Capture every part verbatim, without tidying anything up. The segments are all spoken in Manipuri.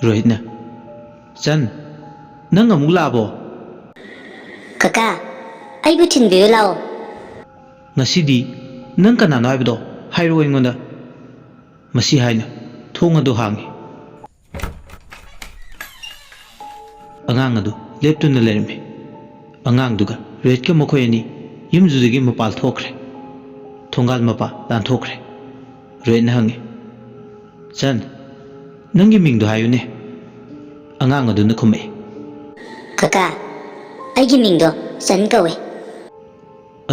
ꯔꯣꯍꯤꯠꯅ, "ꯆꯟ, ꯅꯪ ꯑꯃꯨꯛ ꯂꯥꯛꯑꯕꯣ?" "ꯀꯀꯥ, ꯑꯩꯕꯨ ꯊꯤꯟꯕꯤꯌꯨ ꯂꯥꯛꯑꯣ꯫" "ꯉꯁꯤꯗꯤ ꯅꯪ ꯀꯅꯥꯅꯣ ꯍꯥꯏꯕꯗꯣ ꯍꯥꯏꯔꯛꯑꯣ ꯑꯩꯉꯣꯟꯗ꯫" ꯃꯁꯤ ꯍꯥꯏꯅ ꯊꯣꯡ ꯑꯗꯨ ꯍꯥꯡꯉꯤ꯫ ꯑꯉꯥꯡ ꯑꯗꯨ ꯂꯦꯞꯇꯨꯅ ꯂꯩꯔꯝꯃꯤ꯫ ꯑꯉꯥꯡꯗꯨꯒ ꯔꯣꯍꯤꯠꯀ ꯃꯈꯣꯏ ꯑꯅꯤ ꯌꯨꯝꯗꯨꯗꯒꯤ ꯃꯄꯥꯜ ꯊꯣꯛꯈ꯭ꯔꯦ꯫ ꯊꯣꯡꯒꯥꯜ ꯃꯄꯥ ꯂꯥꯟꯊꯣꯛꯈ꯭ꯔꯦ꯫ ꯔꯣꯍꯤꯠꯅ ꯍꯪꯉꯤ, "ꯆꯟ, ꯅꯪꯒꯤ ꯃꯤꯡꯗꯣ ꯍꯥꯏꯌꯨꯅꯦ꯫" ꯑꯉꯥꯡ ꯑꯗꯨꯅ ꯈꯨꯝꯃꯛꯏ, "ꯀꯀꯥ, ꯑꯩꯒꯤ ꯃꯤꯡꯗꯣ ꯆꯟ ꯀꯧꯏ꯫"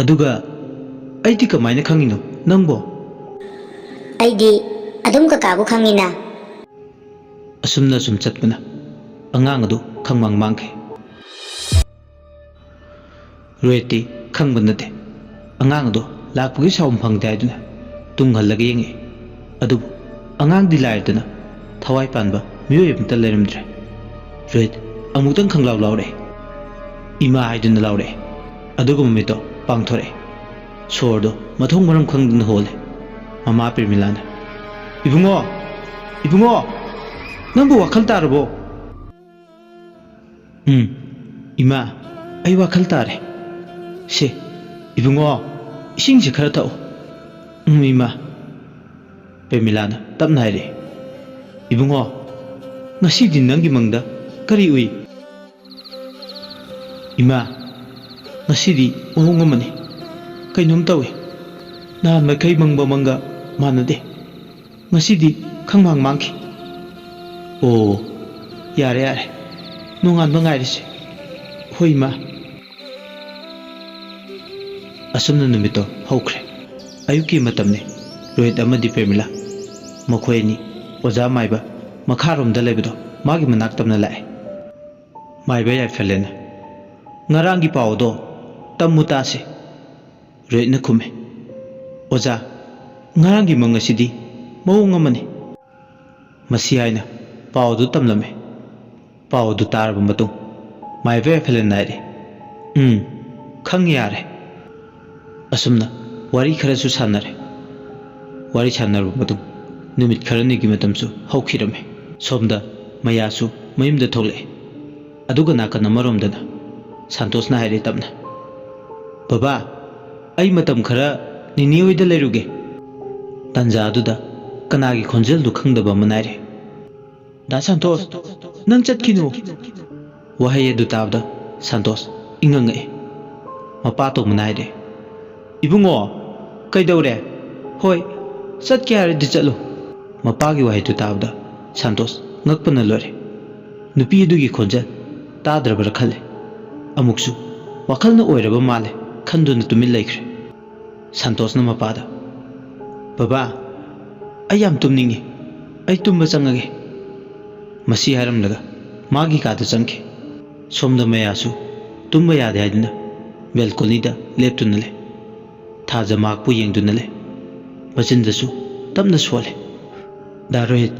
"ꯑꯗꯨꯒ ꯑꯩꯗꯤ ꯀꯃꯥꯏꯅ ꯈꯪꯉꯤꯅꯣ ꯅꯪꯕꯣ?" "ꯑꯩꯗꯤ ꯑꯗꯨꯝ ꯀꯀꯥꯕꯨ ꯈꯪꯉꯤꯅ꯫" ꯑꯁꯨꯝꯅ ꯁꯨꯝ ꯆꯠꯄꯅ ꯑꯉꯥꯡ ꯑꯗꯨ ꯈꯪꯃꯥꯡ ꯃꯥꯡꯈꯤ꯫ ꯔꯣꯍꯤꯠꯇꯤ ꯈꯪꯕ ꯅꯠꯇꯦ꯫ ꯑꯉꯥꯡ ꯑꯗꯨ ꯂꯥꯛꯄꯒꯤ ꯁꯥꯎꯝ ꯐꯪꯗꯦ ꯍꯥꯏꯗꯨꯅ ꯇꯨꯡ ꯍꯜꯂꯒ ꯌꯦꯡꯉꯛꯏ꯫ ꯑꯗꯨꯕꯨ ꯑꯉꯥꯡꯗꯤ ꯂꯥꯏꯔꯗꯅ ꯊꯋꯥꯏ ꯄꯥꯟꯕ ꯃꯤꯑꯣꯏ ꯑꯃꯠꯇ ꯂꯩꯔꯝꯗ꯭ꯔꯦ꯫ ꯔꯣꯍꯤꯠ ꯑꯃꯨꯛꯇꯪ ꯈꯪꯂꯥꯎ ꯂꯥꯎꯔꯛꯑꯦ꯫ "ꯏꯃꯥ" ꯍꯥꯏꯗꯨꯅ ꯂꯥꯎꯔꯛꯑꯦ꯫ ꯑꯗꯨꯒ ꯃꯃꯤꯠꯇꯣ ꯄꯥꯡꯊꯣꯔꯛꯑꯦ꯫ ꯁꯣꯔꯗꯣ ꯃꯊꯣꯡ ꯃꯔꯝ ꯈꯪꯗꯅ ꯍꯣꯜꯂꯦ꯫ ꯃꯃꯥ ꯄ꯭ꯔꯦꯃꯤꯂꯥꯅ, "ꯏꯕꯨꯡꯉꯣ! ꯏꯕꯨꯡꯉꯣ! ꯅꯪꯕꯨ ꯋꯥꯈꯜ ꯇꯥꯔꯕꯣ?" "ꯎꯝ, ꯏꯃꯥ, ꯑꯩ ꯋꯥꯈꯜ ꯇꯥꯔꯦ꯫ ꯁꯦ, ꯏꯕꯨꯡꯉꯣ, ꯏꯁꯤꯡꯁꯦ ꯈꯔ ꯊꯛꯎ꯫" "ꯎꯝ, ꯏꯃꯥ꯫" ꯄ꯭ꯔꯦꯃꯤꯂꯥꯅ ꯇꯞꯅ ꯍꯥꯏꯔꯛꯏ, "ꯏꯕꯨꯡꯉꯣ, ꯉꯁꯤꯗꯤ ꯅꯪꯒꯤ ꯃꯪꯗ ꯀꯔꯤ ꯎꯏ?" "ꯏꯃꯥ, ꯉꯁꯤꯗꯤ ꯃꯑꯣꯡ ꯑꯃꯅꯤ꯫ ꯀꯩꯅꯣꯝ ꯇꯧꯏ꯫ ꯅꯍꯥꯟ ꯃꯥꯏꯀꯩ ꯃꯪꯕ ꯃꯪꯒ ꯃꯥꯟꯅꯗꯦ꯫ ꯉꯁꯤꯗꯤ ꯈꯪꯃꯥꯡ ꯃꯥꯡꯈꯤ꯫" "ꯑꯣ, ꯌꯥꯔꯦ, ꯌꯥꯔꯦ꯫ ꯅꯣꯡꯉꯥꯟꯕ ꯉꯥꯏꯔꯁꯤ꯫" "ꯍꯣꯏ, ꯏꯃꯥ꯫" ꯑꯁꯨꯝꯅ ꯅꯨꯃꯤꯠꯇꯣ ꯍꯧꯈ꯭ꯔꯦ꯫ ꯑꯌꯨꯛꯀꯤ ꯃꯇꯝꯅꯤ꯫ ꯔꯣꯍꯤꯠ ꯑꯃꯗꯤ ꯄ꯭ꯔꯦꯃꯤꯂꯥ, ꯃꯈꯣꯏ ꯑꯅꯤ ꯑꯣꯖꯥ ꯃꯥꯏꯕ ꯃꯈꯥꯔꯣꯝꯗ ꯂꯩꯕꯗꯣ ꯃꯥꯒꯤ ꯃꯅꯥꯛ ꯇꯝꯅ ꯂꯥꯛꯑꯦ꯫ ꯃꯥꯏꯕ ꯌꯥꯏꯐꯂꯦꯟꯅ, "ꯉꯔꯥꯡꯒꯤ ꯄꯥꯎ ꯑꯗꯣ ꯇꯝꯃꯨ ꯇꯥꯁꯦ꯫" ꯔꯣꯍꯤꯠꯅ ꯈꯨꯝꯃꯦ, "ꯑꯣꯖꯥ, ꯉꯔꯥꯡꯒꯤ ꯃꯪ ꯑꯁꯤꯗꯤ ꯃꯑꯣꯡ ꯑꯃꯅꯤ꯫" ꯃꯁꯤ ꯍꯥꯏꯅ ꯄꯥꯎ ꯑꯗꯨ ꯇꯝꯂꯝꯃꯤ꯫ ꯄꯥꯎ ꯑꯗꯨ ꯇꯥꯔꯕ ꯃꯇꯨꯡ ꯃꯥꯏꯕ ꯌꯥꯏꯐꯂꯦꯟꯅ ꯍꯥꯏꯔꯦ, "ꯎꯝ, ꯈꯪ ꯌꯥꯔꯦ꯫" ꯑꯁꯨꯝꯅ ꯋꯥꯔꯤ ꯈꯔꯁꯨ ꯁꯥꯟꯅꯔꯦ꯫ ꯋꯥꯔꯤ ꯁꯥꯟꯅꯔꯕ ꯃꯇꯨꯡ ꯅꯨꯃꯤꯠ ꯈꯔꯅꯤꯒꯤ ꯃꯇꯝꯁꯨ ꯍꯧꯈꯤꯔꯝꯃꯤ꯫ ꯁꯣꯝꯗ ꯃꯌꯥꯁꯨ ꯃꯌꯨꯝꯗ ꯊꯣꯛꯂꯛꯑꯦ꯫ ꯑꯗꯨꯒ ꯅꯥꯀꯟ ꯑꯃꯔꯣꯝꯗꯅ ꯁꯥꯟꯇꯣꯁꯅ ꯍꯥꯏꯔꯦ ꯇꯞꯅ, "ꯕꯕꯥ, ꯑꯩ ꯃꯇꯝ ꯈꯔ ꯅꯤꯅꯤ ꯍꯣꯏꯗ ꯂꯩꯔꯨꯒꯦ꯫" ꯇꯥꯟꯖꯥ ꯑꯗꯨꯗ ꯀꯅꯥꯒꯤ ꯈꯣꯟꯖꯦꯜꯗꯨ ꯈꯪꯗꯕ ꯑꯃ ꯅꯥꯏꯔꯦ꯫ "ꯗꯥ ꯁꯥꯟꯇꯣꯁ, ꯅꯪ ꯆꯠꯈꯤꯅꯨ!" ꯋꯥꯍꯩ ꯑꯗꯨ ꯇꯥꯕꯗ ꯁꯥꯟꯇꯣꯁ ꯏꯉꯛ ꯉꯛꯑꯦ꯫ ꯃꯄꯥ ꯇꯣꯝꯕꯅ ꯍꯥꯏꯔꯦ, "ꯏꯕꯨꯡꯉꯣ, ꯀꯩꯗꯧꯔꯦ? ꯍꯣꯏ, ꯆꯠꯀꯦ ꯍꯥꯏꯔꯗꯤ ꯆꯠꯂꯨ꯫" ꯃꯄꯥꯒꯤ ꯋꯥꯍꯩꯗꯨ ꯇꯥꯕꯗ ꯁꯥꯟꯇꯣꯁ ꯉꯛꯄꯅ ꯂꯣꯏꯔꯦ꯫ ꯅꯨꯄꯤ ꯑꯗꯨꯒꯤ ꯈꯣꯟꯖꯦꯜ ꯇꯥꯗ꯭ꯔꯕ꯭ꯔꯥ ꯈꯜꯂꯦ꯫ ꯑꯃꯨꯛꯁꯨ ꯋꯥꯈꯜꯅ ꯑꯣꯏꯔꯕ ꯃꯥꯜꯂꯦ ꯈꯟꯗꯨꯅ ꯇꯨꯃꯤꯟ ꯂꯩꯈ꯭ꯔꯦ꯫ ꯁꯥꯟꯇꯣꯁꯅ ꯃꯄꯥꯗ, "ꯕꯕꯥ, ꯑꯩ ꯌꯥꯝ ꯇꯨꯝꯅꯤꯡꯉꯤ꯫ ꯑꯩ ꯇꯨꯝꯕ ꯆꯪꯉꯒꯦ꯫" ꯃꯁꯤ ꯍꯥꯏꯔꯝꯂꯒ ꯃꯥꯒꯤ ꯀꯥꯗ ꯆꯪꯈꯤ꯫ ꯁꯣꯝꯗ ꯃꯌꯥꯁꯨ ꯇꯨꯝꯕ ꯌꯥꯗꯦ ꯍꯥꯏꯗꯨꯅ ꯕꯦꯜꯀꯣꯅꯤꯗ ꯂꯦꯞꯇꯨꯅ ꯂꯩ꯫ ꯊꯥꯖ ꯃꯍꯥꯛꯄꯨ ꯌꯦꯡꯗꯨꯅ ꯂꯩ꯫ ꯃꯆꯤꯟꯗꯁꯨ ꯇꯞꯅ ꯁꯣꯜꯂꯤ꯫ "ꯗꯥ ꯔꯣꯍꯤꯠ,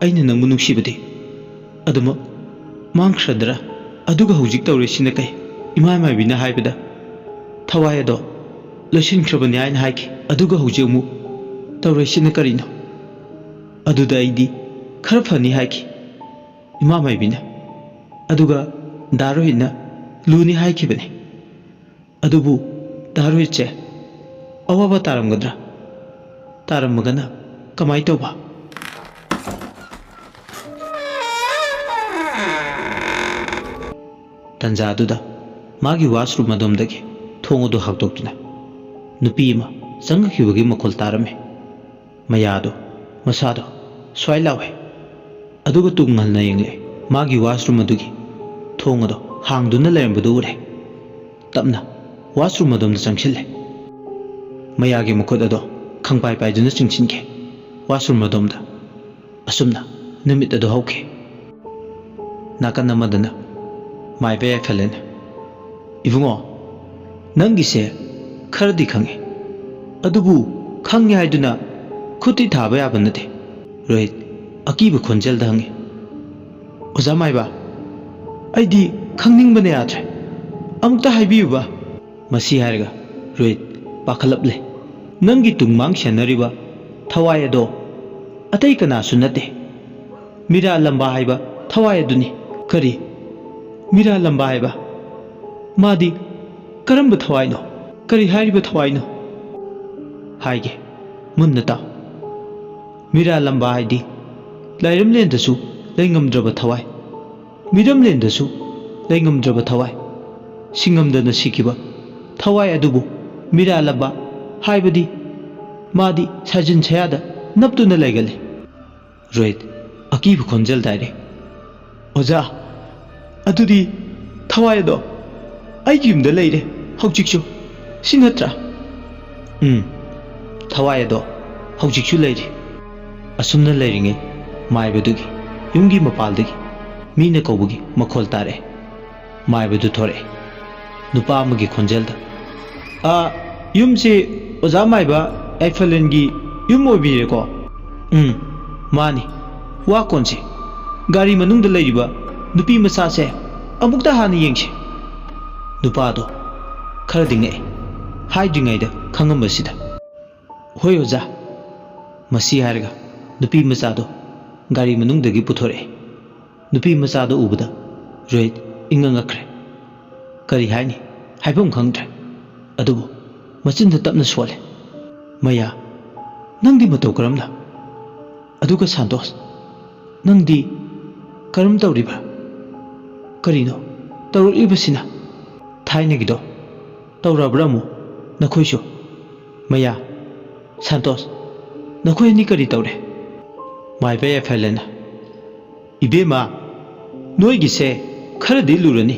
ꯑꯩꯅ ꯅꯪꯕꯨ ꯅꯨꯡꯁꯤꯕꯗꯤ ꯑꯗꯨꯃꯛ ꯃꯥꯡꯈ꯭ꯔꯗ꯭ꯔꯥ? ꯑꯗꯨꯒ ꯍꯧꯖꯤꯛ ꯇꯧꯔꯤꯁꯤꯅ ꯀꯩ? ꯏꯃꯥ ꯃꯥꯏꯕꯤꯅ ꯍꯥꯏꯕꯗ ꯊꯋꯥꯏ ꯑꯗꯣ ꯂꯣꯏꯁꯤꯟꯈ꯭ꯔꯕꯅꯤ ꯍꯥꯏꯅ ꯍꯥꯏꯈꯤ, ꯑꯗꯨꯒ ꯍꯧꯖꯤꯛ ꯑꯃꯨꯛ ꯇꯧꯔꯤꯁꯤꯅ ꯀꯔꯤꯅꯣ? ꯑꯗꯨꯗ ꯑꯩꯗꯤ ꯈꯔ ꯐꯅꯤ ꯍꯥꯏꯈꯤ ꯏꯃꯥ ꯃꯥꯏꯕꯤꯅ, ꯑꯗꯨꯒ ꯗꯥ ꯔꯣꯍꯤꯠꯅ ꯂꯨꯅꯤ ꯍꯥꯏꯈꯤꯕꯅꯤ꯫ ꯑꯗꯨꯕꯨ ꯗꯥ ꯔꯣꯍꯤꯠꯁꯦ ꯑꯋꯥꯕ ꯇꯥꯔꯝꯒꯗ꯭ꯔꯥ? ꯇꯥꯔꯝꯃꯒꯅ ꯀꯃꯥꯏ ꯇꯧꯕ?" ꯇꯟꯖꯥ ꯑꯗꯨꯗ ꯃꯥꯒꯤ ꯋꯥꯁꯔꯨꯝ ꯑꯗꯣꯝꯗꯒꯤ ꯊꯣꯡ ꯑꯗꯨ ꯍꯥꯡꯗꯣꯛꯇꯨꯅ ꯅꯨꯄꯤ ꯑꯃ ꯆꯪꯉꯛꯈꯤꯕꯒꯤ ꯃꯈꯣꯜ ꯇꯥꯔꯝꯃꯤ꯫ ꯃꯌꯥꯗꯣ ꯃꯁꯥꯗꯣ ꯁ꯭ꯋꯥꯏ ꯂꯥꯎꯋꯦ꯫ ꯑꯗꯨꯒ ꯇꯨꯡ ꯍꯟꯅ ꯌꯦꯡꯂꯛꯑꯦ꯫ ꯃꯥꯒꯤ ꯋꯥꯁꯔꯨꯝ ꯑꯗꯨꯒꯤ ꯊꯣꯡ ꯑꯗꯣ ꯍꯥꯡꯗꯨꯅ ꯂꯩꯔꯝꯕꯗꯨ ꯎꯔꯦ꯫ ꯇꯞꯅ ꯋꯥꯁꯔꯨꯝ ꯑꯗꯣꯝꯗ ꯆꯪꯁꯤꯜꯂꯦ꯫ ꯃꯌꯥꯒꯤ ꯃꯈꯨꯠ ꯑꯗꯣ ꯈꯪꯄꯥꯏ ꯄꯥꯏꯗꯨꯅ ꯆꯤꯡꯁꯤꯟꯈꯤ ꯋꯥꯁꯔꯨꯝ ꯑꯗꯣꯝꯗ꯫ ꯑꯁꯨꯝꯅ ꯅꯨꯃꯤꯠ ꯑꯗꯨ ꯍꯧꯈꯤ꯫ ꯅꯥꯀꯟ ꯑꯃꯗꯅ ꯃꯥꯏꯕ ꯌꯥꯏꯐꯂꯦꯟ, "ꯏꯕꯨꯡꯉꯣ, ꯅꯪꯒꯤꯁꯦ ꯈꯔꯗꯤ ꯈꯪꯉꯤ, ꯑꯗꯨꯕꯨ ꯈꯪꯉꯤ ꯍꯥꯏꯗꯨꯅ ꯈꯨꯠꯇꯤ ꯊꯥꯕ ꯌꯥꯕ ꯅꯠꯇꯦ꯫" ꯔꯣꯍꯤꯠ ꯑꯀꯤꯕ ꯈꯣꯟꯖꯦꯜꯗ ꯍꯪꯉꯤ꯫ "ꯑꯣꯖꯥ ꯃꯥꯏꯕ, ꯑꯩꯗꯤ ꯈꯪꯅꯤꯡꯕꯅ ꯌꯥꯗ꯭ꯔꯦ꯫ ꯑꯃꯨꯛꯇ ꯍꯥꯏꯕꯤꯌꯨꯕ꯫" ꯃꯁꯤ ꯍꯥꯏꯔꯒ ꯔꯣꯍꯤꯠ ꯄꯥꯈꯠꯂꯞꯂꯦ꯫ "ꯅꯪꯒꯤ ꯇꯨꯡꯃꯥꯡ ꯁꯦꯟꯅꯔꯤꯕ ꯊꯋꯥꯏ ꯑꯗꯣ ꯑꯇꯩ ꯀꯅꯥꯁꯨ ꯅꯠꯇꯦ, ꯃꯤꯔꯥ ꯂꯝꯕꯥ ꯍꯥꯏꯕ ꯊꯋꯥꯏ ꯑꯗꯨꯅꯤ꯫ ꯀꯔꯤ? ꯃꯤꯔꯥ ꯂꯝꯕꯥ ꯍꯥꯏꯕ? ꯃꯥꯗꯤ ꯀꯔꯝꯕ ꯊꯋꯥꯏꯅꯣ? ꯀꯔꯤ ꯍꯥꯏꯔꯤꯕ ꯊꯋꯥꯏꯅꯣ? ꯍꯥꯏꯒꯦ, ꯃꯨꯟꯅ ꯇꯥꯎ꯫ ꯃꯤꯔꯥ ꯂꯝꯕꯥ ꯍꯥꯏꯗꯤ ꯂꯥꯏꯔꯝꯂꯦꯟꯗꯁꯨ ꯂꯩꯉꯝꯗ꯭ꯔꯕ ꯊꯋꯥꯏ, ꯃꯤꯔꯝꯂꯦꯟꯗꯁꯨ ꯂꯩꯉꯝꯗ꯭ꯔꯕ ꯊꯋꯥꯏ, ꯁꯤꯡꯉꯝꯗꯅ ꯁꯤꯈꯤꯕ ꯊꯋꯥꯏ ꯑꯗꯨꯕꯨ ꯃꯤꯔꯥ ꯂꯝꯕꯥ ꯍꯥꯏꯕꯗꯤ ꯃꯥꯗꯤ ꯁꯥꯖꯤꯟ ꯁꯌꯥꯗ ꯅꯞꯇꯨꯅ ꯂꯩꯒꯜꯂꯤ꯫ ꯔꯣꯍꯤꯠ, ꯑꯀꯤꯕ ꯈꯣꯟꯖꯦꯜ ꯗꯥꯏꯔꯦ꯫ ꯑꯣꯖꯥ, ꯑꯗꯨꯗꯤ ꯊꯋꯥꯏ ꯑꯗꯣ ꯑꯩꯒꯤ ꯌꯨꯝꯗ ꯂꯩꯔꯦ ꯍꯧꯖꯤꯛꯁꯨ, ꯁꯤ ꯅꯠꯇ꯭ꯔꯥ? ꯎꯝ, ꯊꯋꯥꯏ ꯑꯗꯣ ꯍꯧꯖꯤꯛꯁꯨ ꯂꯩꯔꯤ꯫ ꯑꯁꯨꯝꯅ ꯂꯩꯔꯤꯉꯩ ꯃꯥꯏꯕꯗꯨꯒꯤ ꯌꯨꯝꯒꯤ ꯃꯄꯥꯜꯗꯒꯤ ꯃꯤꯅ ꯀꯧꯕꯒꯤ ꯃꯈꯣꯜ ꯇꯥꯔꯛꯑꯦ꯫ ꯃꯥꯏꯕꯗꯨ ꯊꯣꯔꯛꯑꯦ, ꯅꯨꯄꯥ ꯑꯃꯒꯤ ꯈꯣꯟꯖꯦꯜꯗ꯫ "ꯑ, ꯌꯨꯝꯁꯤ ꯑꯣꯖꯥ ꯃꯥꯏꯕ ꯌꯥꯏꯐꯂꯦꯟꯒꯤ ꯌꯨꯝ ꯑꯣꯏꯕꯤꯔꯦꯀꯣ?" "ꯎꯝ, ꯃꯥꯅꯤ꯫ ꯋꯥ ꯀꯣꯟꯁꯤ, ꯒꯥꯔꯤ ꯃꯅꯨꯡꯗ ꯂꯩꯔꯤꯕ ꯅꯨꯄꯤ ꯃꯆꯥꯁꯦ ꯑꯃꯨꯛꯇ ꯍꯥꯟꯅ ꯌꯦꯡꯁꯤ꯫" ꯅꯨꯄꯥꯗꯣ ꯈꯔꯗꯤ ꯉꯛꯑꯦ, ꯍꯥꯏꯗ꯭ꯔꯤꯉꯩꯗ ꯈꯪꯉꯝꯕꯁꯤꯗ꯫ "ꯍꯣꯏ ꯑꯣꯖꯥ꯫" ꯃꯁꯤ ꯍꯥꯏꯔꯒ ꯅꯨꯄꯤ ꯃꯆꯥꯗꯣ ꯒꯥꯔꯤ ꯃꯅꯨꯡꯗꯒꯤ ꯄꯨꯊꯣꯔꯛꯑꯦ꯫ ꯅꯨꯄꯤ ꯃꯆꯥꯗꯨ ꯎꯕꯗ ꯔꯣꯍꯤꯠ ꯏꯉꯛ ꯉꯛꯈ꯭ꯔꯦ꯫ ꯀꯔꯤ ꯍꯥꯏꯅꯤ? ꯍꯥꯏꯐꯝ ꯈꯪꯗ꯭ꯔꯦ꯫ ꯑꯗꯨꯕꯨ ꯃꯆꯤꯟꯗ ꯇꯞꯅ ꯁꯣꯜꯂꯦ, "ꯃꯌꯥ, ꯅꯪꯗꯤ ꯃꯇꯧ ꯀꯔꯝꯅ? ꯑꯗꯨꯒ ꯁꯥꯟꯇꯣꯁ, ꯅꯪꯗꯤ ꯀꯔꯝ ꯇꯧꯔꯤꯕ꯭ꯔꯥ? ꯀꯔꯤꯅꯣ ꯇꯧꯔꯛꯂꯤꯕꯁꯤꯅ? ꯊꯥꯏꯅꯒꯤꯗꯣ ꯇꯧꯔꯕ꯭ꯔꯥ ꯑꯃꯨꯛ ꯅꯈꯣꯏꯁꯨ? ꯃꯌꯥ, ꯁꯥꯟꯇꯣꯁ, ꯅꯈꯣꯏ ꯑꯅꯤ ꯀꯔꯤ ꯇꯧꯔꯦ?" ꯃꯥꯏꯕ ꯌꯥꯏꯐꯂꯦꯟꯅ, "ꯏꯕꯦꯝꯃ, ꯅꯣꯏꯒꯤꯁꯦ ꯈꯔꯗꯤ ꯂꯨꯔꯅꯤ꯫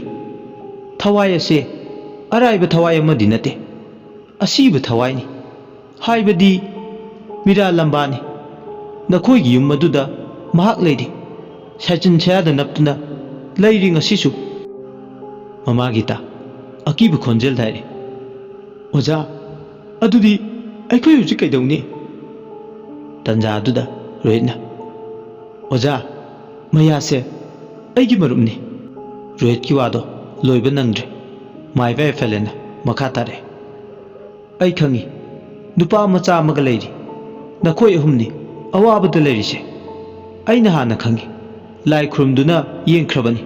ꯊꯋꯥꯏ ꯑꯁꯦ ꯑꯔꯥꯏꯕ ꯊꯋꯥꯏ ꯑꯃꯗꯤ ꯅꯠꯇꯦ, ꯑꯁꯤꯕ ꯊꯋꯥꯏꯅꯤ꯫ ꯍꯥꯏꯕꯗꯤ ꯃꯤꯔꯥ ꯂꯝꯕꯥꯅꯤ꯫ ꯅꯈꯣꯏꯒꯤ ꯌꯨꯝ ꯑꯗꯨꯗ ꯃꯍꯥꯛ ꯂꯩꯔꯤ꯫ ꯁꯥꯏꯆꯤꯟ ꯁꯌꯥꯗ ꯅꯞꯇꯨꯅ ꯂꯩꯔꯤ ꯉꯁꯤꯁꯨ꯫" ꯃꯃꯥꯒꯤꯇꯥ ꯑꯀꯤꯕ ꯈꯣꯟꯖꯦꯜꯗ ꯍꯥꯏꯔꯦ, "ꯑꯣꯖꯥ, ꯑꯗꯨꯗꯤ ꯑꯩꯈꯣꯏ ꯍꯧꯖꯤꯛ ꯀꯩꯗꯧꯅꯤ?" ꯇꯟꯖꯥ ꯑꯗꯨꯗ ꯔꯣꯍꯤꯠꯅ, "ꯑꯣꯖꯥ, ꯃꯌꯥꯁꯦ ꯑꯩꯒꯤ ꯃꯔꯨꯞꯅꯤ꯫" ꯔꯣꯍꯤꯠꯀꯤ ꯋꯥꯗꯣ ꯂꯣꯏꯕ ꯅꯪꯗ꯭ꯔꯦ꯫ ꯃꯥꯏꯕ ꯌꯥꯏꯐꯂꯦꯟꯅ ꯃꯈꯥ ꯇꯥꯔꯛꯑꯦ, "ꯑꯩ ꯈꯪꯉꯤ, ꯅꯨꯄꯥ ꯃꯆꯥ ꯑꯃꯒ ꯂꯩꯔꯤ꯫ ꯅꯈꯣꯏ ꯑꯍꯨꯝꯅꯤ ꯑꯋꯥꯕꯗ ꯂꯩꯔꯤꯁꯦ꯫ ꯑꯩꯅ ꯍꯥꯟꯅ ꯈꯪꯏ꯫ ꯂꯥꯏ ꯈꯨꯔꯨꯝꯗꯨꯅ ꯌꯦꯡꯈ꯭ꯔꯕꯅꯤ꯫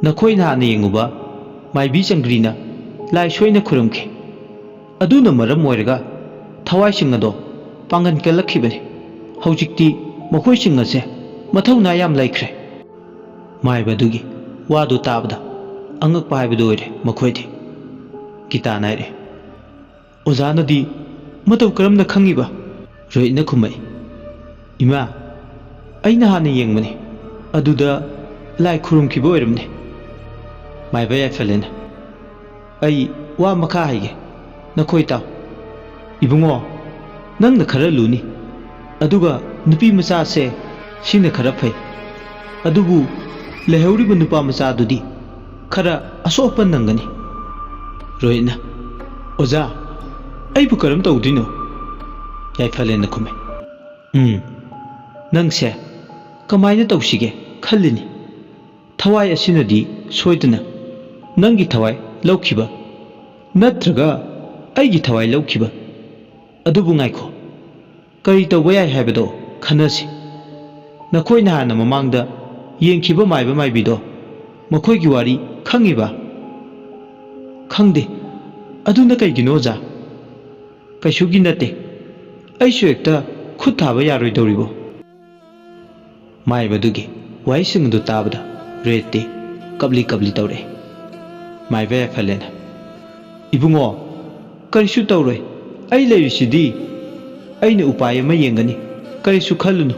ꯅꯈꯣꯏꯅ ꯍꯥꯟꯅ ꯌꯦꯡꯉꯨꯕ ꯃꯥꯏꯕꯤ ꯆꯪꯒ꯭ꯔꯤꯅ ꯂꯥꯏ ꯁꯣꯏꯅ ꯈꯨꯔꯨꯝꯈꯤ꯫ ꯑꯗꯨꯅ ꯃꯔꯝ ꯑꯣꯏꯔꯒ ꯊꯋꯥꯏꯁꯤꯡ ꯑꯗꯣ ꯄꯥꯡꯒꯟ ꯀꯜꯂꯛꯈꯤꯕꯅꯤ꯫ ꯍꯧꯖꯤꯛꯇꯤ ꯃꯈꯣꯏꯁꯤꯡ ꯑꯁꯦ ꯃꯊꯧꯅꯥ ꯌꯥꯝ ꯂꯩꯈ꯭ꯔꯦ꯫ ꯃꯥꯏꯕ ꯑꯗꯨꯒꯤ ꯋꯥꯗꯨ ꯇꯥꯕꯗ ꯑꯉꯛꯄ ꯍꯥꯏꯕꯗꯨ ꯑꯣꯏꯔꯦ ꯃꯈꯣꯏꯗꯤ꯫ ꯒꯤꯇꯥꯅ ꯍꯥꯏꯔꯦ, "ꯑꯣꯖꯥꯅꯗꯤ ꯃꯇꯧ ꯀꯔꯝꯅ ꯈꯪꯉꯤꯕ?" ꯔꯣꯍꯤꯠꯅ ꯈꯨꯝꯃꯛꯏ, "ꯏꯃꯥ, ꯑꯩꯅ ꯍꯥꯟꯅ ꯌꯦꯡꯕꯅꯤ, ꯑꯗꯨꯗ ꯂꯥꯏ ꯈꯨꯔꯨꯝꯈꯤꯕ ꯑꯣꯏꯔꯝꯅꯤ꯫" ꯃꯥꯏꯕ ꯌꯥꯏꯐꯂꯦꯅ, "ꯑꯩ ꯋꯥ ꯃꯈꯥ ꯍꯥꯏꯒꯦ, ꯅꯈꯣꯏ ꯇꯥꯎ꯫ ꯏꯕꯨꯡꯉꯣ, ꯅꯪꯅ ꯈꯔ ꯂꯨꯅꯤ, ꯑꯗꯨꯒ ꯅꯨꯄꯤ ꯃꯆꯥꯁꯦ ꯁꯤꯅ ꯈꯔ ꯐꯩ, ꯑꯗꯨꯕꯨ ꯂꯩꯍꯧꯔꯤꯕ ꯅꯨꯄꯥ ꯃꯆꯥꯗꯨꯗꯤ ꯈꯔ ꯑꯁꯣꯛ ꯑꯄꯟ ꯅꯪꯒꯅꯤ꯫" ꯔꯣꯍꯤꯠꯅ, "ꯑꯣꯖꯥ, ꯑꯩꯕꯨ ꯀꯔꯝ ꯇꯧꯗꯣꯏꯅꯣ?" ꯌꯥꯏꯐꯂꯦꯟꯅ ꯈꯨꯝꯃꯤ, "ꯎꯝ, ꯅꯪꯁꯦ ꯀꯃꯥꯏꯅ ꯇꯧꯁꯤꯒꯦ ꯈꯜꯂꯤꯅꯤ꯫ ꯊꯋꯥꯏ ꯑꯁꯤꯅꯗꯤ ꯁꯣꯏꯗꯅ ꯅꯪꯒꯤ ꯊꯋꯥꯏ ꯂꯧꯈꯤꯕ ꯅꯠꯇ꯭ꯔꯒ ꯑꯩꯒꯤ ꯊꯋꯥꯏ ꯂꯧꯈꯤꯕ꯫ ꯑꯗꯨꯕꯨ ꯉꯥꯏꯈꯣ, ꯀꯔꯤ ꯇꯧꯕ ꯌꯥꯏ ꯍꯥꯏꯕꯗꯣ ꯈꯟꯅꯁꯤ꯫ ꯅꯈꯣꯏꯅ ꯍꯥꯟꯅ ꯃꯃꯥꯡꯗ ꯌꯦꯡꯈꯤꯕ ꯃꯥꯏꯕ ꯃꯥꯏꯕꯤꯗꯣ, ꯃꯈꯣꯏꯒꯤ ꯋꯥꯔꯤ ꯈꯪꯉꯤꯕ?" "ꯈꯪꯗꯦ꯫ ꯑꯗꯨꯅ ꯀꯩꯒꯤꯅꯣ, ꯑꯣꯖꯥ?" "ꯀꯩꯁꯨꯒꯤ ꯅꯠꯇꯦ꯫ ꯑꯩꯁꯨ ꯍꯦꯛꯇ ꯈꯨꯠ ꯊꯥꯕ ꯌꯥꯔꯣꯏꯗꯧꯔꯤꯕꯣ?" ꯃꯥꯏꯕꯗꯨꯒꯤ ꯋꯥꯍꯩꯁꯤꯡ ꯑꯗꯨ ꯇꯥꯕꯗ ꯔꯦꯠꯇꯤ ꯀꯞꯂꯤ ꯀꯞꯂꯤ ꯇꯧꯔꯛꯏ꯫ ꯃꯥꯏꯕ ꯌꯥꯏꯐꯂꯦꯅ, "ꯏꯕꯨꯡꯉꯣ, ꯀꯔꯤꯁꯨ ꯇꯧꯔꯣꯏ꯫ ꯑꯩ ꯂꯩꯔꯤꯁꯤꯗꯤ꯫ ꯑꯩꯅ ꯎꯄꯥꯏ ꯑꯃ ꯌꯦꯡꯒꯅꯤ꯫ ꯀꯔꯤꯁꯨ ꯈꯜꯂꯨꯅꯨ꯫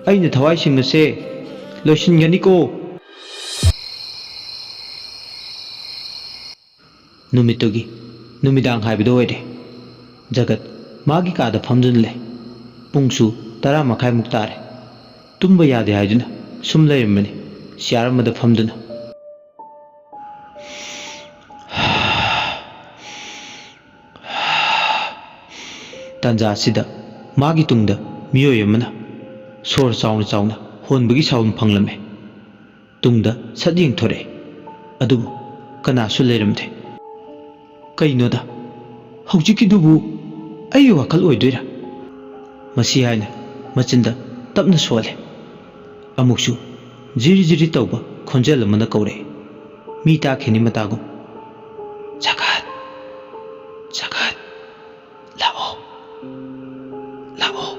ꯑꯩꯅ ꯊꯋꯥꯏꯁꯤꯡ ꯑꯁꯦ ꯂꯣꯏꯁꯤꯟꯒꯅꯤꯀꯣ꯫" ꯅꯨꯃꯤꯠꯇꯨꯒꯤ ꯅꯨꯃꯤꯗꯥꯡ ꯍꯥꯏꯕꯗꯨ ꯑꯣꯏꯔꯦ꯫ ꯖꯒꯠ ꯃꯥꯒꯤ ꯀꯥꯗ ꯐꯝꯗꯨꯅ ꯂꯩ꯫ ꯄꯨꯡꯁꯨ ꯇꯔꯥ ꯃꯈꯥꯏꯃꯨꯛ ꯇꯥꯔꯦ꯫ ꯇꯨꯝꯕ ꯌꯥꯗꯦ ꯍꯥꯏꯗꯨꯅ ꯁꯨꯝ ꯂꯩꯔꯝꯕꯅꯤ, ꯆꯤꯌꯥꯔ ꯑꯃꯗ ꯐꯝꯗꯨꯅ꯫ ꯇꯥꯟꯖꯥ ꯑꯁꯤꯗ ꯃꯥꯒꯤ ꯇꯨꯡꯗ ꯃꯤꯑꯣꯏ ꯑꯃꯅ ꯁꯣꯔ ꯆꯥꯎꯅ ꯆꯥꯎꯅ ꯍꯣꯟꯕꯒꯤ ꯁꯥꯎꯟ ꯐꯪꯂꯝꯃꯤ꯫ ꯇꯨꯡꯗ ꯁꯠ ꯌꯦꯡꯊꯣꯔꯛꯑꯦ꯫ ꯑꯗꯨꯕꯨ ꯀꯅꯥꯁꯨ ꯂꯩꯔꯝꯗꯦ꯫ "ꯀꯩꯅꯣꯗ, ꯍꯧꯖꯤꯛꯀꯤꯗꯨꯕꯨ ꯑꯩꯒꯤ ꯋꯥꯈꯜ ꯑꯣꯏꯗꯣꯏꯔꯥ?" ꯃꯁꯤ ꯍꯥꯏꯅ ꯃꯆꯤꯟꯗ ꯇꯞꯅ ꯁꯣꯜꯂꯦ꯫ ꯑꯃꯨꯛꯁꯨ ꯖꯤꯔꯤ ꯖꯤꯔꯤ ꯇꯧꯕ ꯈꯣꯟꯖꯦꯜ ꯑꯃꯅ ꯀꯧꯔꯛꯑꯦ꯫ ꯃꯤ ꯇꯥꯈꯤꯅꯤ ꯃꯇꯥꯒꯨꯝ꯫ "ꯖꯒꯠ! ꯖꯒꯠ! ꯂꯥꯛꯑꯣ! ꯂꯥꯛꯑꯣ!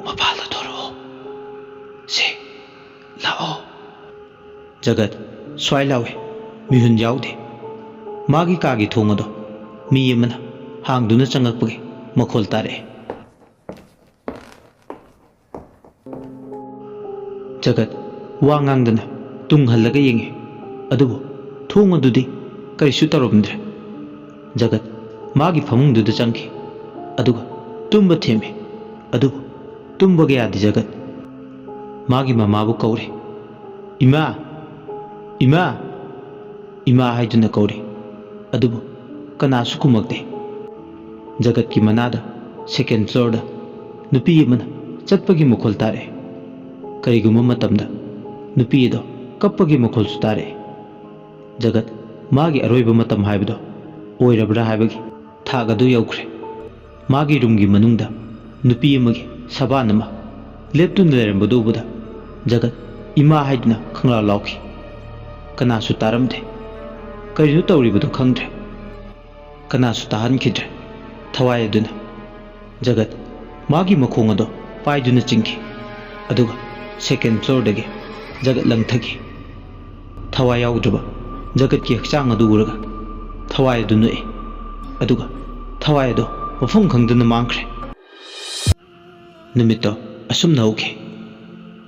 ꯃꯄꯥꯜꯗ ꯊꯣꯔꯛꯑꯣ! ꯁꯦ, ꯂꯥꯛꯑꯣ!" ꯖꯒꯠ ꯁ꯭ꯋꯥꯏ ꯂꯥꯎꯋꯦ꯫ ꯃꯤꯍꯨꯟ ꯌꯥꯎꯗꯦ꯫ ꯃꯥꯒꯤ ꯀꯥꯒꯤ ꯊꯣꯡ ꯑꯗꯣ ꯃꯤ ꯑꯃꯅ ꯍꯥꯡꯗꯨꯅ ꯆꯪꯉꯛꯄꯒꯤ ꯃꯈꯣꯜ ꯇꯥꯔꯛꯑꯦ꯫ ꯖꯒꯠ ꯋꯥ ꯉꯥꯡꯗꯅ ꯇꯨꯡ ꯍꯜꯂꯒ ꯌꯦꯡꯉꯤ꯫ ꯑꯗꯨꯕꯨ ꯊꯣꯡ ꯑꯗꯨꯗꯤ ꯀꯔꯤꯁꯨ ꯇꯧꯔꯝꯗ꯭ꯔꯦ꯫ ꯖꯒꯠ ꯃꯥꯒꯤ ꯐꯃꯨꯡꯗꯨꯗ ꯆꯪꯈꯤ꯫ ꯑꯗꯨꯒ ꯇꯨꯝꯕ ꯊꯦꯝꯃꯤ꯫ ꯑꯗꯨꯕꯨ ꯇꯨꯝꯕꯒ ꯌꯥꯗꯦ ꯖꯒꯠ꯫ ꯃꯥꯒꯤ ꯃꯃꯥꯕꯨ ꯀꯧꯔꯤ꯫ "ꯏꯃꯥ! ꯏꯃꯥ!" "ꯏꯃꯥ" ꯍꯥꯏꯗꯨꯅ ꯀꯧꯔꯤ꯫ ꯑꯗꯨꯕꯨ ꯀꯅꯥꯁꯨ ꯈꯨꯝꯃꯛꯇꯦ꯫ ꯖꯒꯠꯀꯤ ꯃꯅꯥꯗ, ꯁꯦꯀꯦꯟ ꯐ꯭ꯂꯣꯔꯗ, ꯅꯨꯄꯤ ꯑꯃꯅ ꯆꯠꯄꯒꯤ ꯃꯈꯣꯜ ꯇꯥꯔꯛꯑꯦ꯫ ꯀꯔꯤꯒꯨꯝꯕ ꯃꯇꯝꯗ ꯅꯨꯄꯤ ꯑꯗꯣ ꯀꯞꯄꯒꯤ ꯃꯈꯣꯜꯁꯨ ꯇꯥꯔꯛꯑꯦ꯫ ꯖꯒꯠ ꯃꯥꯒꯤ ꯑꯔꯣꯏꯕ ꯃꯇꯝ ꯍꯥꯏꯕꯗꯣ ꯑꯣꯏꯔꯕ꯭ꯔꯥ ꯍꯥꯏꯕꯒꯤ ꯊꯥꯛ ꯑꯗꯨ ꯌꯧꯈ꯭ꯔꯦ꯫ ꯃꯥꯒꯤ ꯔꯨꯝꯒꯤ ꯃꯅꯨꯡꯗ ꯅꯨꯄꯤ ꯑꯃꯒꯤ ꯁꯕꯥꯟ ꯑꯃ ꯂꯦꯞꯇꯨꯅ ꯂꯩꯔꯝꯕꯗꯨ ꯎꯕꯗ ꯖꯒꯠ "ꯏꯃꯥ" ꯍꯥꯏꯗꯨꯅ ꯈꯪꯂꯥꯎ ꯂꯥꯎꯈꯤ꯫ ꯀꯅꯥꯁꯨ ꯇꯥꯔꯝꯗꯦ꯫ ꯀꯔꯤꯅꯣ ꯇꯧꯔꯤꯕꯗꯨ ꯈꯪꯗ꯭ꯔꯦ꯫ ꯀꯅꯥꯁꯨ ꯇꯥꯍꯟꯈꯤꯗ꯭ꯔꯦ꯫ ꯊꯋꯥꯏ ꯑꯗꯨꯅ ꯖꯒꯠ ꯃꯥꯒꯤ ꯃꯈꯣꯡ ꯑꯗꯣ ꯄꯥꯏꯗꯨꯅ ꯆꯤꯡꯈꯤ꯫ ꯑꯗꯨꯒ ꯁꯦꯀꯦꯟ ꯐ꯭ꯂꯣꯔꯗꯒꯤ ꯖꯒꯠ ꯂꯪꯊꯈꯤ꯫ ꯊꯋꯥꯏ ꯌꯥꯎꯗ꯭ꯔꯕ ꯖꯒꯠꯀꯤ ꯍꯛꯆꯥꯡ ꯑꯗꯨ ꯎꯔꯒ ꯊꯋꯥꯏ ꯑꯗꯨ ꯅꯣꯛꯏ꯫ ꯑꯗꯨꯒ ꯊꯋꯥꯏ ꯑꯗꯣ ꯃꯐꯝ ꯈꯪꯗꯅ ꯃꯥꯡꯈ꯭ꯔꯦ꯫ ꯅꯨꯃꯤꯠꯇꯣ ꯑꯁꯨꯝꯅ ꯍꯧꯈꯤ꯫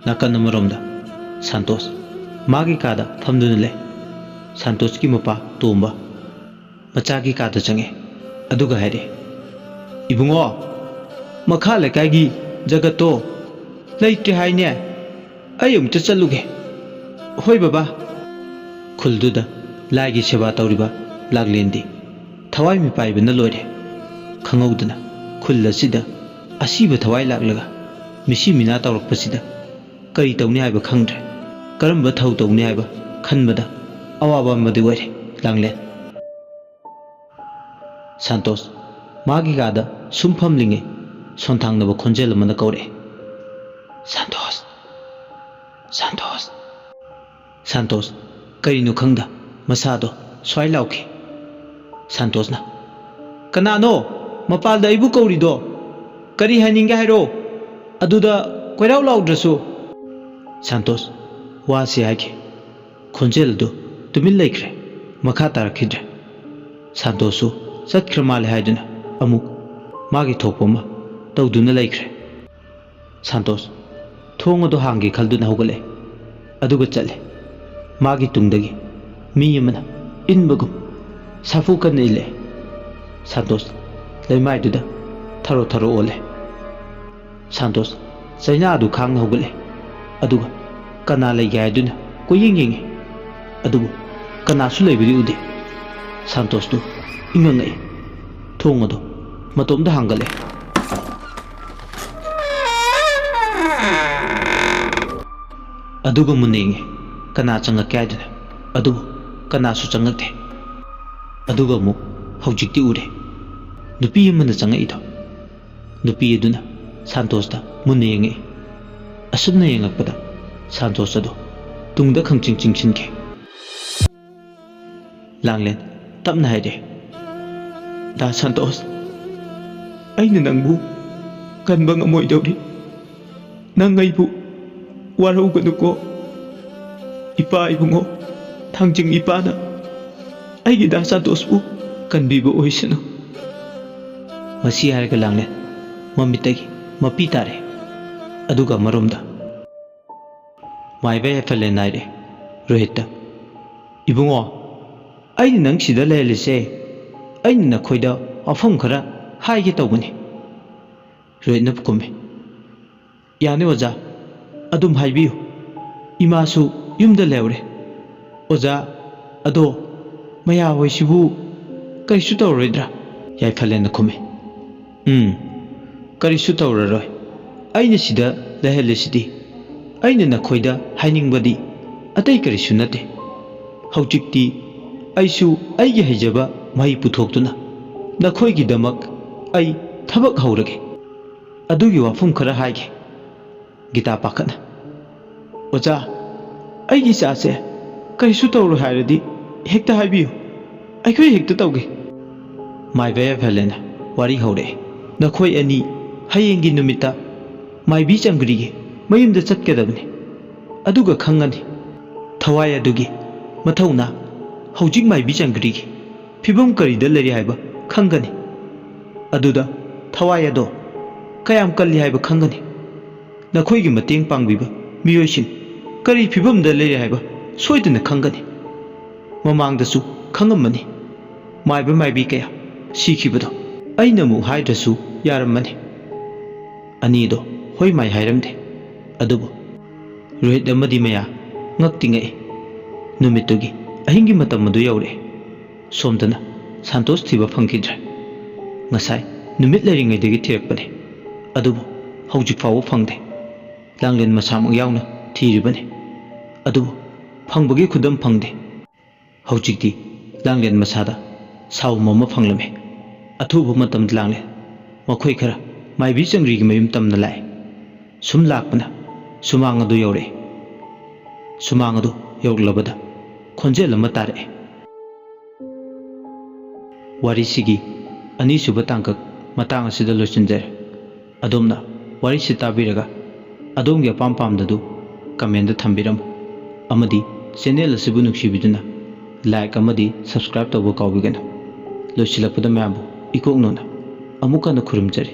ꯅꯥꯀꯟ ꯑꯃꯔꯣꯝꯗ ꯁꯥꯟꯇꯣꯁ ꯃꯥꯒꯤ ꯀꯥꯗ ꯐꯝꯗꯨꯅ ꯂꯩ꯫ ꯁꯥꯟꯇꯣꯁꯀꯤ ꯃꯄꯥ ꯇꯣꯝꯕ ꯃꯆꯥꯒꯤ ꯀꯥꯗ ꯆꯪꯉꯦ꯫ ꯑꯗꯨꯒ ꯍꯥꯏꯔꯛꯑꯦ, "ꯏꯕꯨꯡꯉꯣ, ꯃꯈꯥ ꯂꯩꯀꯥꯏꯒꯤ ꯖꯒꯠꯇꯣ ꯂꯩꯇ꯭ꯔꯦ ꯍꯥꯏꯅꯦ꯫ ꯑꯩ ꯑꯃꯨꯛꯇ ꯆꯠꯂꯨꯒꯦ꯫" "ꯍꯣꯏ ꯕꯕꯥ꯫" ꯈꯨꯜꯗꯨꯗ ꯂꯥꯏꯒꯤ ꯁꯦꯕꯥ ꯇꯧꯔꯤꯕ ꯂꯥꯛꯂꯦꯟꯗꯤ ꯊꯋꯥꯏ ꯃꯤꯄꯥꯏꯕꯅ ꯂꯣꯏꯔꯦ꯫ ꯈꯪꯍꯧꯗꯅ ꯈꯨꯜ ꯑꯁꯤꯗ ꯑꯁꯤꯕ ꯊꯋꯥꯏ ꯂꯥꯛꯂꯒ ꯃꯤꯁꯤ ꯃꯤꯅꯥ ꯇꯧꯔꯛꯄꯁꯤꯗ ꯀꯔꯤ ꯇꯧꯅꯤ ꯍꯥꯏꯕ ꯈꯪꯗ꯭ꯔꯦ꯫ ꯀꯔꯝꯕ ꯊꯧ ꯇꯧꯅꯤ ꯍꯥꯏꯕ ꯈꯟꯕꯗ ꯑꯋꯥꯕ ꯑꯃꯗꯤ ꯑꯣꯏꯔꯦ ꯂꯥꯡꯂꯦꯟ꯫ ꯁꯥꯟꯇꯣꯁ ꯃꯥꯒꯤ ꯀꯥꯗ ꯁꯨꯝ ꯐꯝꯂꯤꯉꯩ ꯁꯣꯟꯊꯥꯡꯅꯕ ꯈꯣꯟꯖꯦꯜ ꯑꯃꯅ ꯀꯧꯔꯛꯑꯦ, "ꯁꯥꯟꯇꯣꯁ, "ꯁꯥꯟꯇꯣꯁ!" ꯁꯥꯟꯇꯣꯁ ꯀꯔꯤꯅꯣ ꯈꯪꯗ ꯃꯁꯥꯗꯣ ꯁ꯭ꯋꯥꯏ ꯂꯥꯎꯈꯤ꯫ ꯁꯥꯟꯇꯣꯁꯅ, "ꯀꯅꯥꯅꯣ ꯃꯄꯥꯜꯗ ꯑꯩꯕꯨ ꯀꯧꯔꯤꯗꯣ? ꯀꯔꯤ ꯍꯥꯏꯅꯤꯡꯒꯦ ꯍꯥꯏꯔꯣ? ꯑꯗꯨꯗ ꯀꯣꯏꯔꯥꯎ ꯂꯥꯎꯗ꯭ꯔꯁꯨ!" ꯁꯥꯟꯇꯣꯁ ꯋꯥꯁꯤ ꯍꯥꯏꯈꯤ꯫ ꯈꯣꯟꯖꯦꯜ ꯑꯗꯨ ꯇꯨꯃꯤꯟ ꯂꯩꯈ꯭ꯔꯦ꯫ ꯃꯈꯥ ꯇꯥꯔꯛꯈꯤꯗ꯭ꯔꯦ꯫ ꯁꯥꯟꯇꯣꯁꯁꯨ ꯆꯠꯈ꯭ꯔ ꯃꯥꯜꯂꯦ ꯍꯥꯏꯗꯨꯅ ꯑꯃꯨꯛ ꯃꯥꯒꯤ ꯊꯣꯛꯄ ꯑꯃ ꯇꯧꯗꯨꯅ ꯂꯩꯈ꯭ꯔꯦ꯫ ꯁꯥꯟꯇꯣꯁ ꯊꯣꯡ ꯑꯗꯨ ꯍꯥꯡꯒꯦ ꯈꯜꯗꯨꯅ ꯍꯧꯒꯠꯂꯛꯑꯦ꯫ ꯑꯗꯨꯒ ꯆꯠꯂꯦ꯫ ꯃꯥꯒꯤ ꯇꯨꯡꯗꯒꯤ ꯃꯤ ꯑꯃꯅ ꯏꯟꯕꯒꯨꯝ ꯁꯥꯐꯨ ꯀꯟꯅ ꯏꯜꯂꯛꯑꯦ꯫ ꯁꯥꯟꯇꯣꯁ ꯂꯩꯃꯥꯏꯗꯨꯗ ꯊꯔꯣ ꯊꯔꯣ ꯑꯣꯜꯂꯦ꯫ ꯁꯥꯟꯇꯣꯁ ꯆꯩꯅꯥ ꯑꯗꯨ ꯈꯥꯡꯅ ꯍꯧꯒꯠꯂꯦ꯫ ꯑꯗꯨꯒ ꯀꯅꯥ ꯂꯩꯒꯦ ꯍꯥꯏꯗꯨꯅ ꯀꯣꯏꯌꯦꯡ ꯌꯦꯡꯉꯤ꯫ ꯑꯗꯨꯕꯨ ꯀꯅꯥꯁꯨ ꯂꯩꯕꯗꯤ ꯎꯗꯦ꯫ ꯁꯥꯟꯇꯣꯁꯇꯨ ꯏꯉꯛ ꯉꯛꯏ꯫ ꯊꯣꯡ ꯑꯗꯨ ꯃꯇꯣꯝꯇ ꯍꯥꯡꯒꯠꯂꯦ꯫ ꯑꯗꯨꯒ ꯃꯨꯟꯅ ꯌꯦꯡꯉꯦ, ꯀꯅꯥ ꯆꯪꯉꯛꯀꯦ ꯍꯥꯏꯗꯨꯅ꯫ ꯑꯗꯨꯕꯨ ꯀꯅꯥꯁꯨ ꯆꯪꯉꯛꯇꯦ꯫ ꯑꯗꯨꯒ ꯑꯃꯨꯛ ꯍꯧꯖꯤꯛꯇꯤ ꯎꯔꯦ, ꯅꯨꯄꯤ ꯑꯃꯅ ꯆꯪꯉꯛꯏꯗꯣ꯫ ꯅꯨꯄꯤ ꯑꯗꯨꯅ ꯁꯥꯟꯇꯣꯁꯇ ꯃꯨꯟꯅ ꯌꯦꯡꯉꯛꯏ꯫ ꯑꯁꯨꯝꯅ ꯌꯦꯡꯉꯛꯄꯗ ꯁꯥꯟꯇꯣꯁ ꯑꯗꯨ ꯇꯨꯡꯗ ꯈꯪꯆꯤꯡ ꯆꯤꯡꯁꯤꯟꯈꯤ꯫ ꯂꯥꯡꯂꯦꯟ ꯇꯞꯅ ꯍꯥꯏꯔꯦ, "ꯗꯥ ꯁꯥꯟꯇꯣꯁ, ꯑꯩꯅ ꯅꯪꯕꯨ ꯀꯟꯕ ꯉꯝꯃꯣꯏꯗꯧꯔꯤ꯫ ꯅꯪ ꯑꯩꯕꯨ ꯋꯥꯔꯧꯒꯅꯨꯀꯣ꯫ ꯏꯄꯥ ꯏꯕꯨꯡꯉꯣ ꯊꯥꯡꯖꯤꯡ ꯏꯄꯥꯅ ꯑꯩꯒꯤ ꯗꯥ ꯁꯥꯟꯇꯣꯁꯄꯨ ꯀꯟꯕꯤꯕ ꯑꯣꯏꯁꯅꯨ꯫" ꯃꯁꯤ ꯍꯥꯏꯔꯒ ꯂꯥꯡꯂꯦꯟ ꯃꯃꯤꯠꯇꯒꯤ ꯃꯄꯤ ꯇꯥꯔꯦ꯫ ꯑꯗꯨꯒ ꯑꯃꯔꯣꯝꯗ ꯃꯥꯏꯕ ꯌꯥꯏꯐꯜꯂꯦꯟ ꯍꯥꯏꯔꯦ ꯔꯣꯍꯤꯠꯇ, "ꯏꯕꯨꯡꯉꯣ, ꯑꯩꯅ ꯅꯪ ꯁꯤꯗ ꯂꯩꯍꯜꯂꯤꯁꯦ, ꯑꯩꯅ ꯅꯈꯣꯏꯗ ꯋꯥꯐꯝ ꯈꯔ ꯍꯥꯏꯒꯦ ꯇꯧꯕꯅꯤ꯫" ꯔꯣꯍꯤꯠꯅ ꯈꯨꯝꯃꯤ, "ꯌꯥꯅꯤ ꯑꯣꯖꯥ, ꯑꯗꯨꯝ ꯍꯥꯏꯕꯤꯌꯨ꯫ ꯏꯃꯥꯁꯨ ꯌꯨꯝꯗ ꯂꯩꯍꯧꯔꯦ꯫ ꯑꯣꯖꯥ, ꯑꯗꯣ ꯃꯌꯥ ꯍꯣꯏꯁꯤꯕꯨ ꯀꯔꯤꯁꯨ ꯇꯧꯔꯔꯣꯏꯗ꯭ꯔꯥ?" ꯌꯥꯏꯐꯜꯂꯦꯟꯅ ꯈꯨꯝꯃꯤ, "ꯎꯝ, ꯀꯔꯤꯁꯨ ꯇꯧꯔꯔꯣꯏ꯫ ꯑꯩꯅ ꯁꯤꯗ ꯂꯩꯍꯜꯂꯤꯁꯤꯗꯤ꯫ ꯑꯩꯅ ꯅꯈꯣꯏꯗ ꯍꯥꯏꯅꯤꯡꯕꯗꯤ ꯑꯇꯩ ꯀꯔꯤꯁꯨ ꯅꯠꯇꯦ꯫ ꯍꯧꯖꯤꯛꯇꯤ ꯑꯩꯁꯨ ꯑꯩꯒꯤ ꯍꯩꯖꯕ ꯃꯍꯩ ꯄꯨꯊꯣꯛꯇꯨꯅ ꯅꯈꯣꯏꯒꯤꯗꯃꯛ ꯑꯩ ꯊꯕꯛ ꯍꯧꯔꯒꯦ꯫ ꯑꯗꯨꯒꯤ ꯋꯥꯐꯝ ꯈꯔ ꯍꯥꯏꯒꯦ꯫" ꯒꯤꯇꯥ ꯄꯥꯈꯠꯅ, ꯑꯣꯖꯥ, ꯑꯩꯒꯤ ꯏꯆꯥꯁꯦ ꯀꯔꯤꯁꯨ ꯇꯧꯔꯣꯏ ꯍꯥꯏꯔꯗꯤ ꯍꯦꯛꯇ ꯍꯥꯏꯕꯤꯌꯨ, ꯑꯩꯈꯣꯏ ꯍꯦꯛꯇ ꯇꯧꯒꯦ꯫ ꯃꯥꯏꯕ ꯌꯥꯏꯐꯂꯦꯅ ꯋꯥꯔꯤ ꯍꯧꯔꯛꯑꯦ꯫ ꯅꯈꯣꯏ ꯑꯅꯤ ꯍꯌꯦꯡꯒꯤ ꯅꯨꯃꯤꯠꯇ ꯃꯥꯏꯕꯤ ꯆꯪꯒ꯭ꯔꯤꯒꯤ ꯃꯌꯨꯝꯗ ꯆꯠꯀꯗꯕꯅꯤ꯫ ꯑꯗꯨꯒ ꯈꯪꯒꯅꯤ ꯊꯋꯥꯏ ꯑꯗꯨꯒꯤ ꯃꯊꯧꯅꯥ꯫ ꯍꯧꯖꯤꯛ ꯃꯥꯏꯕꯤ ꯆꯪꯒ꯭ꯔꯤꯒꯤ ꯐꯤꯕꯝ ꯀꯔꯤꯗ ꯂꯩꯔꯤ ꯍꯥꯏꯕ ꯈꯪꯒꯅꯤ꯫ ꯑꯗꯨꯗ ꯊꯋꯥꯏ ꯑꯗꯣ ꯀꯌꯥꯝ ꯀꯜꯂꯤ ꯍꯥꯏꯕ ꯈꯪꯒꯅꯤ꯫ ꯅꯈꯣꯏꯒꯤ ꯃꯇꯦꯡ ꯄꯥꯡꯕꯤꯕ ꯃꯤꯑꯣꯏꯁꯤꯡ ꯀꯔꯤ ꯐꯤꯕꯝꯗ ꯂꯩꯔꯤ ꯍꯥꯏꯕ ꯁꯣꯏꯗꯅ ꯈꯪꯒꯅꯤ꯫ ꯃꯃꯥꯡꯗꯁꯨ ꯈꯪꯉꯝꯃꯅꯤ꯫ ꯃꯥꯏꯕ ꯃꯥꯏꯕꯤ ꯀꯌꯥ ꯁꯤꯈꯤꯕꯗꯣ ꯑꯩꯅ ꯑꯃꯨꯛ ꯍꯥꯏꯗ꯭ꯔꯁꯨ ꯌꯥꯔꯝꯃꯅꯤ꯫ ꯑꯅꯤꯗꯣ ꯍꯣꯏ ꯃꯥꯏ ꯍꯥꯏꯔꯝꯗꯦ꯫ ꯑꯗꯨꯕꯨ ꯔꯣꯍꯤꯠ ꯑꯃꯗꯤ ꯃꯌꯥ ꯉꯛꯇꯤ ꯉꯛꯏ꯫ ꯅꯨꯃꯤꯠꯇꯨꯒꯤ ꯑꯍꯤꯡꯒꯤ ꯃꯇꯝ ꯑꯗꯨ ꯌꯧꯔꯛꯑꯦ꯫ ꯁꯣꯝꯗꯅ ꯁꯥꯟꯇꯣꯁ ꯊꯤꯕ ꯐꯪꯈꯤꯗ꯭ꯔꯦ꯫ ꯉꯁꯥꯏ ꯅꯨꯃꯤꯠ ꯂꯩꯔꯤꯉꯩꯗꯒꯤ ꯊꯤꯔꯛꯄꯅꯦ, ꯑꯗꯨꯕꯨ ꯍꯧꯖꯤꯛ ꯐꯥꯎꯕ ꯐꯪꯗꯦ꯫ ꯂꯥꯡꯂꯦꯟ ꯃꯁꯥꯃꯛ ꯌꯥꯎꯅ ꯊꯤꯔꯤꯕꯅꯤ, ꯑꯗꯨꯕꯨ ꯐꯪꯕꯒꯤ ꯈꯨꯗꯝ ꯐꯪꯗꯦ꯫ ꯍꯧꯖꯤꯛꯇꯤ ꯂꯥꯡꯂꯦꯟ ꯃꯁꯥꯗ ꯁꯥꯎꯝ ꯑꯃ ꯐꯪꯂꯝꯃꯤ꯫ ꯑꯊꯨꯕ ꯃꯇꯝꯗ ꯂꯥꯡꯂꯦꯟ ꯃꯈꯣꯏ ꯈꯔ ꯃꯥꯏꯕꯤ ꯆꯪꯒ꯭ꯔꯤꯒꯤ ꯃꯌꯨꯝ ꯇꯝꯅ ꯂꯥꯛꯑꯦ꯫ ꯁꯨꯝ ꯂꯥꯛꯄꯅ ꯁꯨꯃꯥꯡ ꯑꯗꯨ ꯌꯧꯔꯛꯑꯦ꯫ ꯁꯨꯃꯥꯡ ꯑꯗꯨ ꯌꯧꯔꯛꯂꯕꯗ ꯈꯣꯟꯖꯦꯜ ꯑꯃ ꯇꯥꯔꯛꯑꯦ꯫ ꯋꯥꯔꯤꯁꯤꯒꯤ ꯑꯅꯤꯁꯨꯕ ꯇꯥꯡꯀꯛ ꯃꯇꯥꯡ ꯑꯁꯤꯗ ꯂꯣꯏꯁꯤꯟꯖꯔꯦ꯫ ꯑꯗꯣꯝꯅ ꯋꯥꯔꯤꯁꯤ ꯇꯥꯕꯤꯔꯒ ꯑꯗꯣꯝꯒꯤ ꯑꯄꯥꯝ ꯄꯥꯝꯗꯗꯨ ꯀꯃꯦꯟꯗ ꯊꯝꯕꯤꯔꯝꯃꯨ, ꯑꯃꯗꯤ ꯆꯦꯅꯦꯜ ꯑꯁꯤꯕꯨ ꯅꯨꯡꯁꯤꯕꯤꯗꯨꯅ ꯂꯥꯏꯛ ꯑꯃꯗꯤ ꯁꯕꯁꯀ꯭ꯔꯥꯏꯕ ꯇꯧꯕ ꯀꯥꯎꯕꯤꯒꯅꯨ꯫ ꯂꯣꯏꯁꯤꯜꯂꯛꯄꯗ ꯃꯌꯥꯝꯕꯨ ꯏꯀꯣꯛ ꯅꯧꯅ ꯑꯃꯨꯛ ꯍꯟꯅ ꯈꯨꯔꯨꯝꯖꯔꯤ꯫